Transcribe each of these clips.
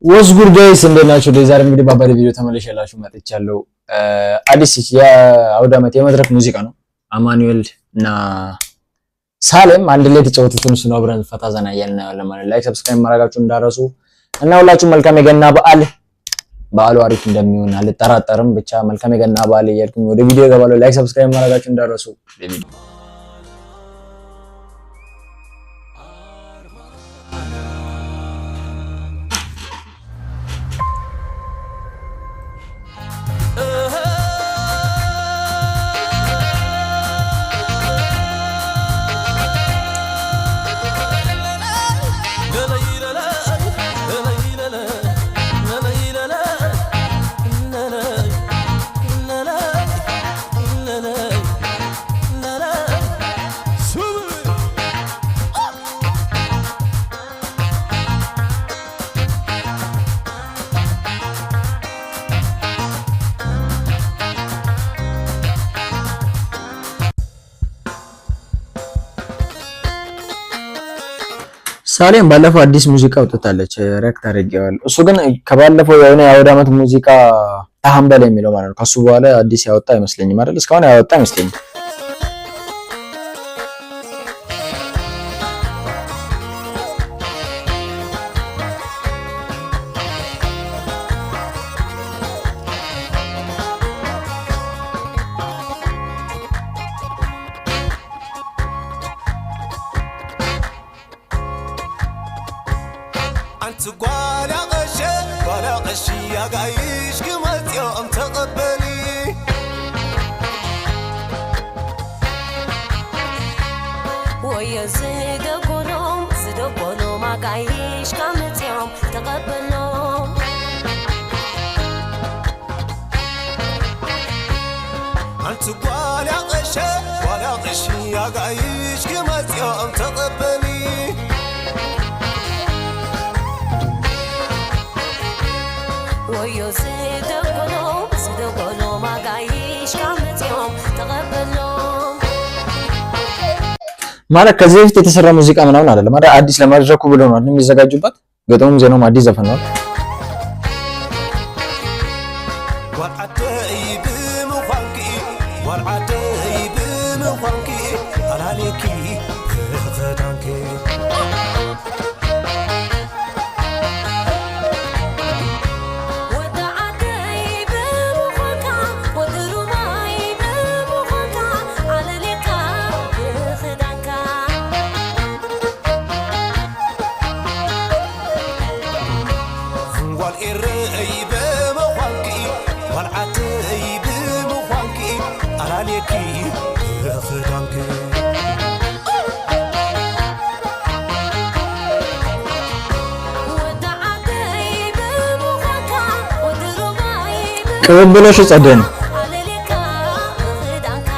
What's good guys፣ እንዴት ናችሁ? ዛሬ እንግዲህ ባባሪ ቪዲዮ ተመልሼላችሁ መጥቻለሁ። አዲስ የአውደ ዓመት የመድረክ ሙዚቃ ነው። አማኑኤል እና ሳሌም አንድ ላይ የተጫወቱትን እሱን አብረን ፈታ ዘና እያልን እናየዋለን ማለት። Like subscribe ማድረጋችሁ እንዳረሱ እና ሁላችሁም መልካም የገና በዓል። በዓሉ አሪፍ እንደሚሆን አልጠራጠርም። ብቻ መልካም የገና በዓል እያልኩኝ ወደ ቪዲዮ እገባለሁ። Like subscribe ማድረጋችሁ እንዳረሱ። ሳሌም ባለፈው አዲስ ሙዚቃ አውጥታለች፣ react አድርጌዋለሁ። እሱ ግን ከባለፈው የሆነ የአውደ ዓመት ሙዚቃ ታህምበል የሚለው ማለት ነው። ከሱ በኋላ አዲስ ያወጣ አይመስለኝም አይደል? እስካሁን ያወጣ አይመስለኝም። ኣጋይሽ ክመፅኦም ተቐበሊ። ወዮ ዝደጎሎም ዝደጎሎም ኣጋይሽ ካብ መፅኦም ተቐበሎም። ኣንቲ ጓል ኣቐሸ ጓል ኣቐሺ ኣጋይሽ ክመፅኦም ተቐበሊ። ወዮ ዝደጎሎም ዝደጎሎም ኣጋይሽ ካብ መፅኦም ተቐበሎም። ማለት ከዚህ በፊት የተሰራ ሙዚቃ ምናምን አይደለም አይደል? አዲስ ለመድረኩ ብሎ ነው አይደል የሚዘጋጁበት። ግጥሙም ዜናውም አዲስ ዘፈን ነው። ጓል ዓደይ ብምዃንኪ ጓል ዓደይ ብምዃንኪ ኣላልየኪ ክኽዳንኪ። ወዲ ዓደይ ብምዃንካ ወዲ ሩማይ ብምዃንካ ኣለሌካ ብኽዳንካ። ጓል ኤረይ ብምዃንኪ ጓል ዓደይ ብምዃንኪ ኣላልየኪ ክኽዳንኪ። ወዲ ዓደይ ብምዃንካ ወዲ ሩማይ ቅብብሎሹ ጸዴ ነው። ኣለሌካ ብኽዳንካ።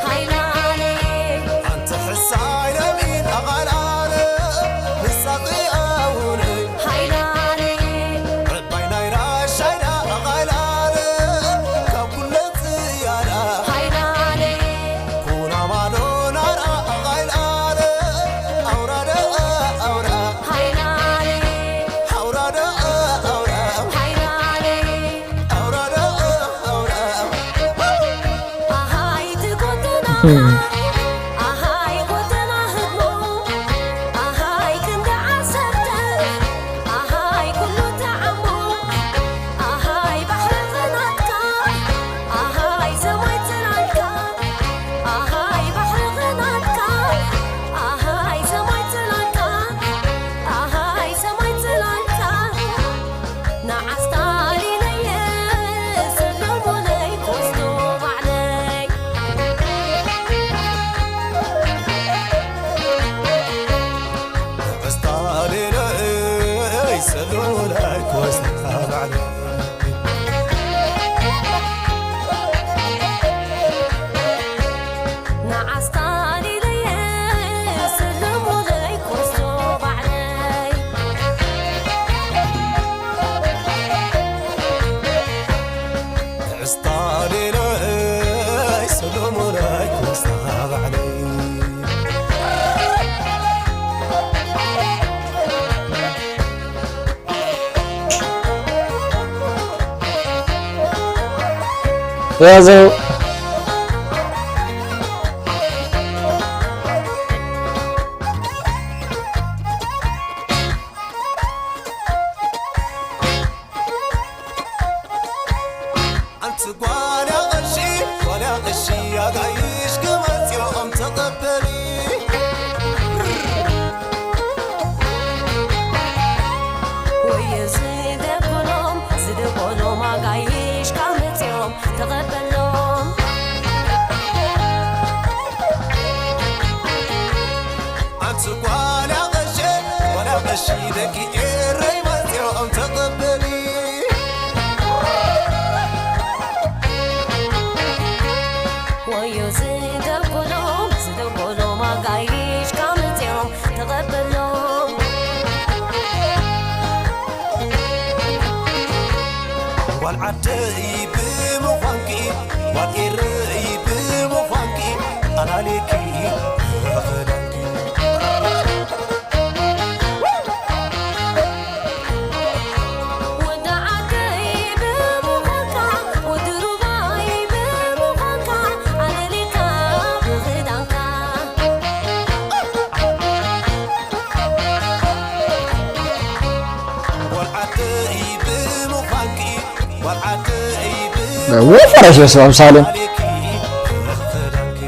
ሃይላለ። ኣንቲ ሕሳይ ነቢን ኣቓላለ ንሳቒ ኣውነይ። ሃይላለ። ዕባይ ናይ ራሻይና ኣቓላለ ካብ ኩለን ፅያዳ። ሃይላለ። ኩናማሎ ናራ ኣቓላለ ኣውራደ ኣውራ። ሃይላለ። ኣውራደ ኣውራ። ሃይላለ። ኣውራደ ኣውራ። ኣሃይ ትጎተና ኣሃይ ጎተና ህድሞ ኣሃይ ክንዲ 10 ኣሃይ ኩሉ ተዓሞ ኣሃይ ባሕሪ ኸናትካ ኣሃይ ሰማይ ፅላልካ ኣሃይ ባሕሪ ኸናትካ ኣሃይ ሰማይ ፅላልካ ኣሃይ ሰማይ ፅላልካ ንዓስታሊለየ ሰለሞነይ ኮስቶ ባዕለይ። ያዘው። ኣንቲ ጓል ቀሺ፣ ጓል ቀሺ፣ ኣጋይሽ ክመፅኦም ተቐበሊ። ወየ ዝደኮሎም ዝደኮሎም ኣጋይሽ ካብ መፅኦም ተቐበሎም። ኣንቲ ጓል ቀሺ፣ ጓል ቀሺ፣ ደቂ ኤረይ መፅኦም ተቐበሊ። ወዮ ዝደኮሎም ዝደኮሎም ኣጋይሽ ካብ መፅኦም ተቐበሎም። ጓል ዓደይ ብምዃንኪ፣ ጓል ኤረይ ብምዃንኪ፣ ኣናሌኪ ክዳንኪ። ወዲ ዓደይ ብምዃንካ፣ ወዲ ሩባይ ብምዃንካ፣ ኣለሊካ ብኽዳንካ። ጓል ዓደይ ብምዃንኪ፣ ጓል ዓደይ ወፈረሽ በስመ አብ ሳሌም። ኣሌኪ ክዳንኪ።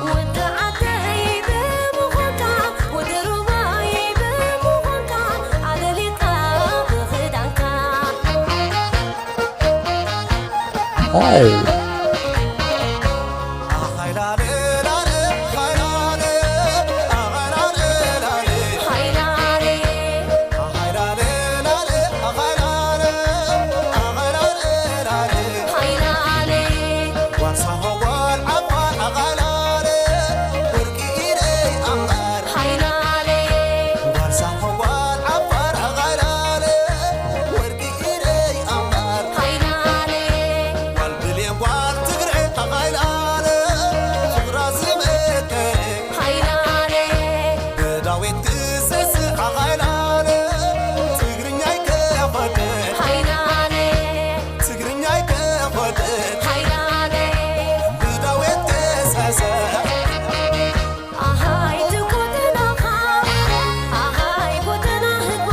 ወዲ ዓደይ ብምዃንካ፣ ወዲ ሩባይ ብምዃንካ፣ ኣለሊካ ብኽዳንካ። አይ። ኣኻይላለ ኻይላለ ኣኻይላለ ሃይላለ። ኣኻይላለ ኣኻይላለ ኣኻይላለ። ሃይላለ። ጓል ሳሆ፣ ጓል ዓፋር፣ ኣኻይላለ ወርቂ ኢደይ ኣንባር። ሃይላለ። ጓል ሳሆ፣ ጓል ዓፋር፣ ኣኻይላለ ወርቂ ኢደይ ኣንባር። ሃይላለ። ጓል ብልየ፣ ጓል ትግረ፣ ኣኻይላለ ፍቕራ ዝመከረ። ሃይላለ። ብዳዊት ክሰስ፣ ኣኻይላለ ትግርኛይ ከፈተ። ሃይላለ። ትግርኛይ ከፈተ። ሃይላለ። ብዳዊት ክሰሰ። ኣሃይ ትጎተናኻ፣ ኣሃይ ጎተና ህድሞ፣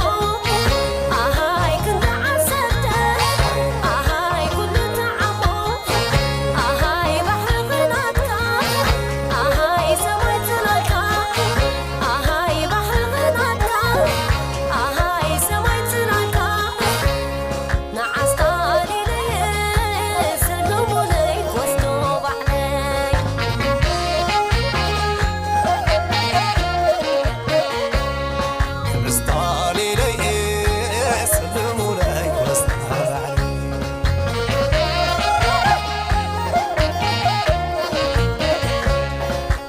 ኣሃይ ክንዲ 10፣ ኣሃይ ኩሉ ተዓሞ፣ ኣሃይ ባሕሪ ኽናትካ፣ ኣሃይ ሰማይ ጽላልካ፣ ኣሃይ ባሕሪ ኽናትካ፣ ኣሃይ ሰማይ ጽላልካ፣ ንዓስታሊለየ ሰሎሞነይ ወስዶ ባዕለይ። ምስታሊለይ ስልሙለይ ወስታባዕለይ።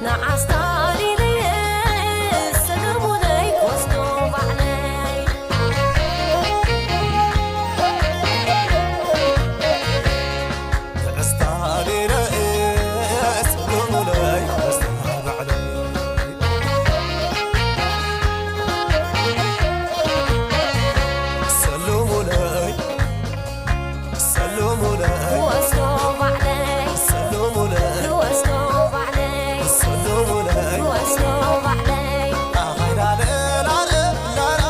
ንዓስታሊለየ ሰሎሞነይ ወስዶ ባዕለይ። ምስታሊለይ ስልሙለይ ወስታባዕለይ። ሰልሙለይ ሰልሙለይ። ወስዶ ባዕለይ። ሰልሙለይ። ወስዶ ባዕለይ። ሰልሙለይ። ወስዶ ባዕለይ። ኣኻይላለ ላለ ላለ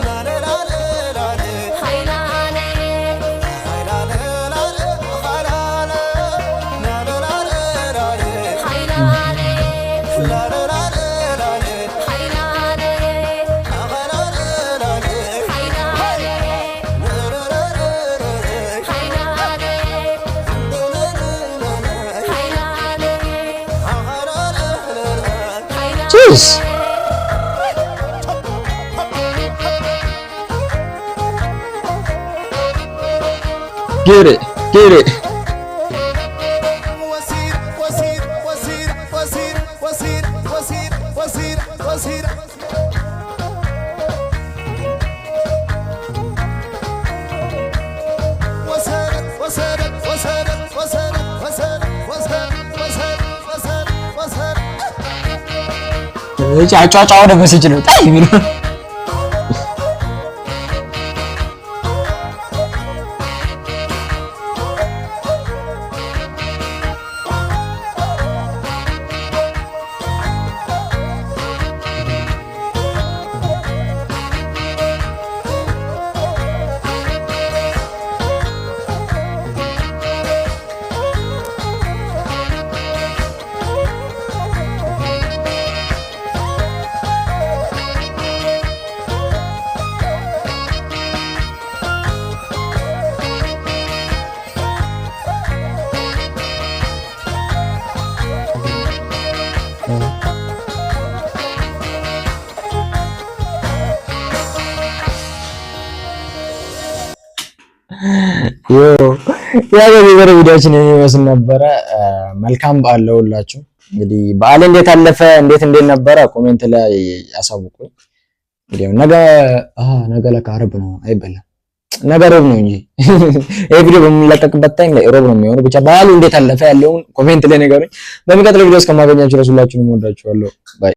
ላለ ላለ። ሃይላለ። ኣኻይላለ ላለ ኣኻይላለ ላለ ላለ ላለ። ሃይላለ። ላለ ላለ ላለ። ሃይላለ። ኣኻይላለ ላለ። ሃይላለ። ላለ። ሃይላለ። ሃይላለ። ሃይላለ። Jeez. Get it, get it. ወሲር ወሲር ወሲር ወሲር ወሲር ወሲር ወሲር ወሲር። ወሰረት ወሰረት ወሰረት ወሰረት ወሰረት ወሰረት ወሰረት ወሰረት ወሰረት። አጫጫው ደግሞ ሲችል ጣይ የሚለው። Yo, ያ የዛሬ ቪዲዮአችን የሚመስል ነበረ። መልካም በዓል ለሁላችሁ። እንግዲህ በዓል እንዴት አለፈ፣ እንዴት እንዴት ነበረ comment ላይ ያሳውቁኝ። እንግዲህ ነገ ነገ ለካ ዓርብ ነው አይበላም። ነገ ሮብ ነው እንጂ ይሄ ቪዲዮ በሚለቀቅበት time ላይ ሮብ ነው የሚሆነው። ብቻ በዓሉ እንዴት አለፈ ያለውን comment ላይ ንገሩኝ። በሚቀጥለው ቪዲዮ እስከማገኛችሁ ድረስ ሁላችሁንም እወዳችኋለሁ። Bye.